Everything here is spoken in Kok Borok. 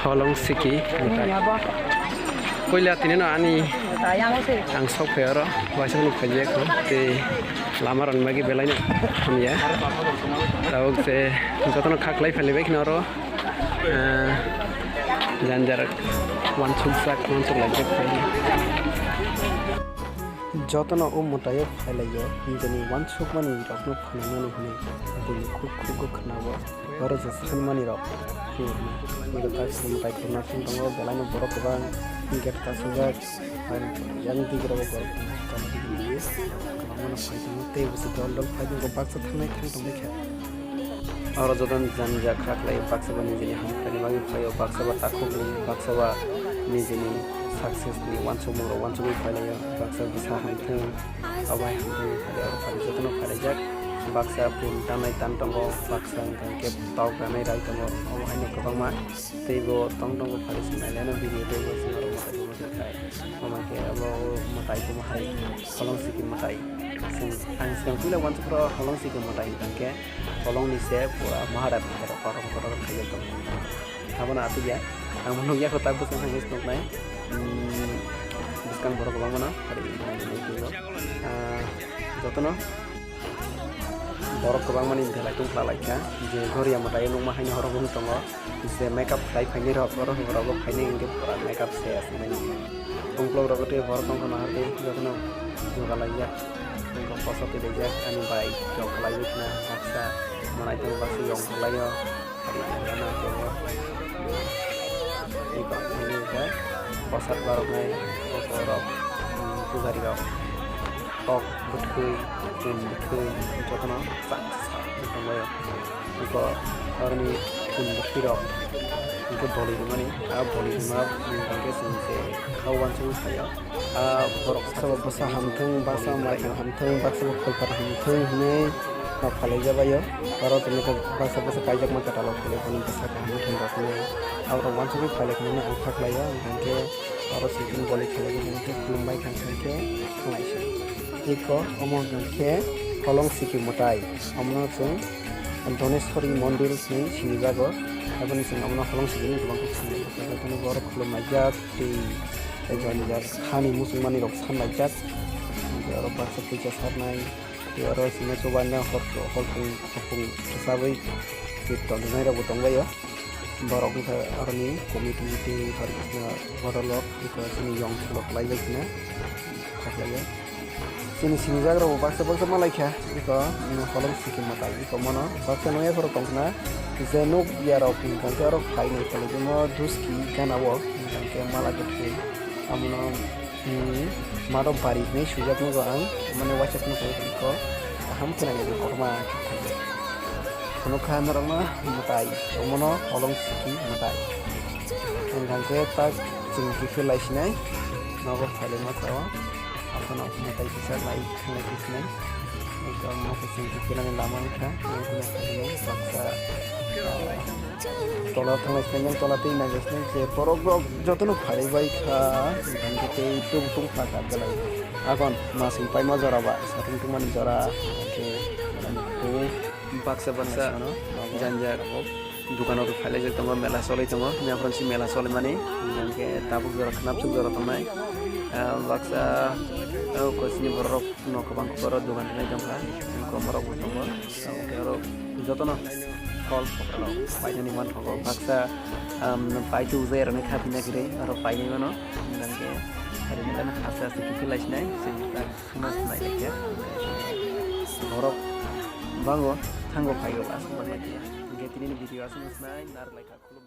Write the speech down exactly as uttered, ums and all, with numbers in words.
Holong siki mwtai. Puila tini no ani ang sok phai oro, waisa no phai ya ko. Tei lama rok ni bagwi belai no hamya. Tabuk se joto no kha khlai phai bai khna oro. Ah, janjar wansuk jak, wansuk lai jak phai. Jotono o mwtaio phailaio, nijini wansukmani rokno phananani hwnwi buini khuk khugo khwnao. Oro je sanmani rok, mwtai khulumna thang tongo, belaino borok kwbang gate kasijak, yang digirogo borok tongmani kwbangmano phai tongo, tei bwswk dol dol phai tongo, baksa thangnai thang tongwi kha. Oro joto ni jani jak kha khlai, baksa ba nijini hamkrai ni bagwi phaio, baksa ba takhuk ni, baksa ba nijini success ni wansukmung rok wansugwi phailaio, baksa bwsa hamthung, abo hai hamthung phai oro phai joto no phailaijak, baksa pun tanai tan tongo, baksa wngkha khe tok ranai rai tongo, obo haino kwbangma tei bo tong tongo phai se nailai no video tei bo se oro mwtai khai, omo khe abo mwtai tongma hai. Holong siki mwtai. Chwng, ang swkang puila uansukha holong siki mwtai hwnkhe holong ni se pura Maharaj kotor kotor kotor khaijak tongo. Abono atugya ang bo nukya kho tak bwswk hai se nuknai. Hmm, bwskang borok kwbangma no phari nuknai nuknai. Ah, jotono borok kwbangmani belai tong khlai kha je Goria mwtai nukma haino horok wng tongo. Je makeup khlai phainai rok, oro rok bo phainai hwnkhe pura makeup se aswk mani. Ungkuluk rok tei borok tongkha nahar tei jotono jogalaijak. Tei koso twi laijak ani bai rok khlaiwi khna baksa manai tong baksa yong khlaio. Tei kok khlai kha bwsat baroknai borok pujari rok kok bwthwi chun bwthwi jotono chak sak tonglaio. Eko aroni kun bwtwi rok eko boli rwmani, a boli rwma hwnkhe chwng se kha uansugwi phaio. A borok baksa bo bwsa hamthung, baksa bo maithang hamthung, baksa bo khulpar hamthung hinwi ma phalaijabaio. Oro tini khe baksa bwsa kaijakma kwtal rok phulai boni bwsa kaham thang rok hinwi aborok uansugwi phailaikha hinwi ang kha khlaio. Hwnkhe oro se bini boli khailaikha hwnkhe khulumbaikha hwnkhe thanglaisio. Eko omo hwnkhe holong siki mwtai, omono chwng Doneswari mondir hinwi sinijago, aboni chwng omono holong siki hinwi kwbang khe sinijago. Jotono borok khulumlaijak tei jani jak hani muchungmani rok sanlaijak, tei oro baksa puisa sarnai, tei oro simi chubaino hor hor hor hor kwchabwi twi tongnai rokbo tonglaio. Borok wngkha aroni committee tei Hare Krishna bodol rok, wngkha chini yong solo kwlai bai khna khaklaio. Chini sinijak rok bo baksa baksa malai kha, iko holong siki mwtai iko mono baksa nungya khoro tongkhna je nuk ya rok hwnkha khe oro phainai khe mo duski gana o hwnkha khe mala kwthwi amono. Hmm, mado bari hinwi swijak nugo ang, mane waisa phano khe iko kaham khe nangya kotorma khe thangya. Phunukha norokno mwtai, omono holong siki mwtai. Hwnkha khe tak chwng kiphilai sinai, nogo phailai ma chao. Aphano mwtai kisa lai thanglai khe sinai. Iko omo khe chwng kiphilani lama wngkha, baksa. Tola thanglai sinai, yang tola tei naijaknai je borok rok jotono pharwi bai kha, hwnkhe tei tung tung kha kha belai. Agon masing paima jora ba, satung tungmani jora, hwnkhe baksa baksa janja rok dukano rok phailaijak tongo, mela choli tongo, mela choli mani, hwnkhe tabuk jora khwnapsuk jora tongnai. Ah, baksa, ah, kochini borok rok no kwbang borok dukan rinai tongkha, komorok bo tongo. Tamo khe oro jotono phol pokra rok painani manthogo, baksa, um, paitu ujai rokni kha pina kiri oro painai mano, hwnkhe rini gana haste haste kiphil lai sinai, chwng tak khna sinai lai khe borok bango thango phaio aswk bai khe. Hwnkhe tini ni video aswk sinai narwk lai kha.